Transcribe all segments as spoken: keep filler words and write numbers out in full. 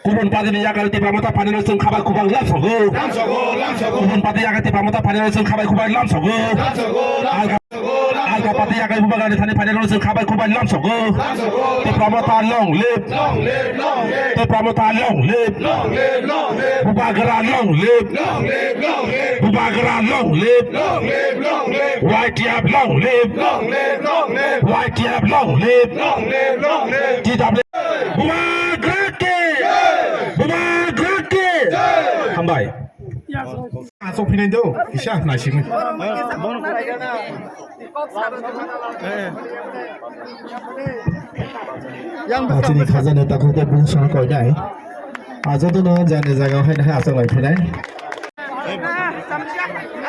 Kubun party ni yakarwi Tipra Motha phainairok chwng khabai khubak lamsogo. Kubun party yakarwi Tipra Motha phainairok chwng khabai khubak lamsogo. Alka, alka party yakarwi Bubagrani thani phainairok chwng khabai khubak lamsogo. Tipra Motha long live. Tipra Motha long live. Bubagra long live. Bubagra long live. Y T F long live. Y T F long live. T W Bubagra ki. Bubagra ki. Hambai. Asok phinai do, kisa naisingwi. Yang Achini khajani takhuk tei bung sono koinai. Ajotono jani jaga hai hai asok lai phinai.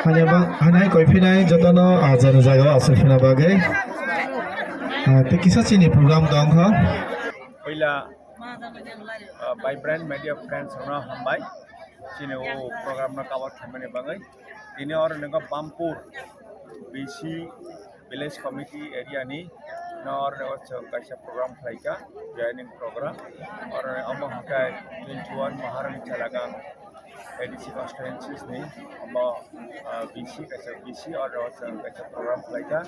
Hanya ba, hanya koi phinai jotono ajani jaga asok phina bagwi. Ah, tei kisa chini program tong kha. Puila, ah, Vibrant Media Friends rokno hambai. Chini o program no cover khaimani bagwi. Tini oro nokha Bampur B C Village Committee area ni no oro nokha chwng kaisa program khlaikha, joining program. Oro omo hwnkhe twenty one Maharani Chalagang A D C constituencies ni omo, ah, B C kaisa B C oro chwng kaisa program khlaikha.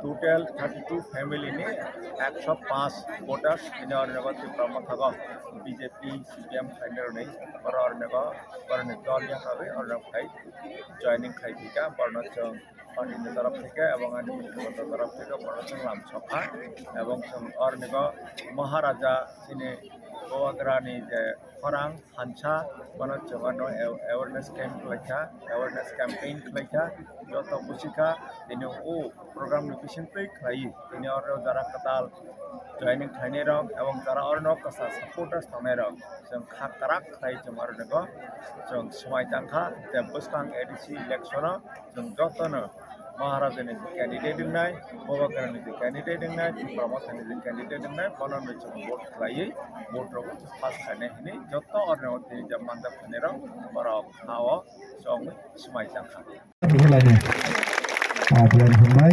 Total thirty two family ni ekso paanch voters tini oro nokha Tipra Motha o B J P C P M khlainai rokni oro oro nokha borokni dol yakarwi oro phai joining khai thika borokno chwng party ni torop theke ebong ani mukti torop theke borokno chwng lamsokha ebong chwng oro nokha Maharaja chini Bubagra ni je khorang hansa bono chwng ano aw-, awareness camp khlaikha, awareness campaign khlaikha, joto buchikha tini o program ni bisingtwi khlaiwi tini oro jara kwtal joining khlainai rok ebong jara oro no kwchar supporters tongnai rok chwng kha kwrak khlai chwng oro nokha chwng swmai tangkha je bwskang A D C election o chwng jotono Maharaja ni je candidate wngnai, Bubagra ni je candidate wngnai, Tipra Motha ni je candidate wngnai, bono no chwng vote khlaiwi vote rok pass khainai hwnwi joto oro no tini je manjak khainai rok borok ha o chwng swmai tangkha. Belai ni. Ah, belai ni hambai.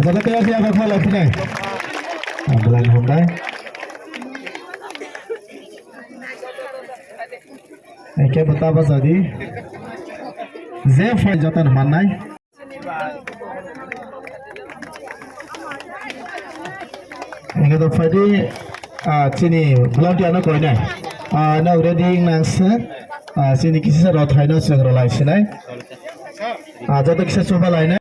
Joto tei abo kha lai phinai. Ah, belai ni hambai. Engke bo ta bajadi. Je phai joto no mannai. Engke to phaidi, ah, chini volunteer no koinai. Ah, no ready nang se. Ah, chini kisa rw thaino chwng rw lai sinai. Ah, joto kisa chuba lainai.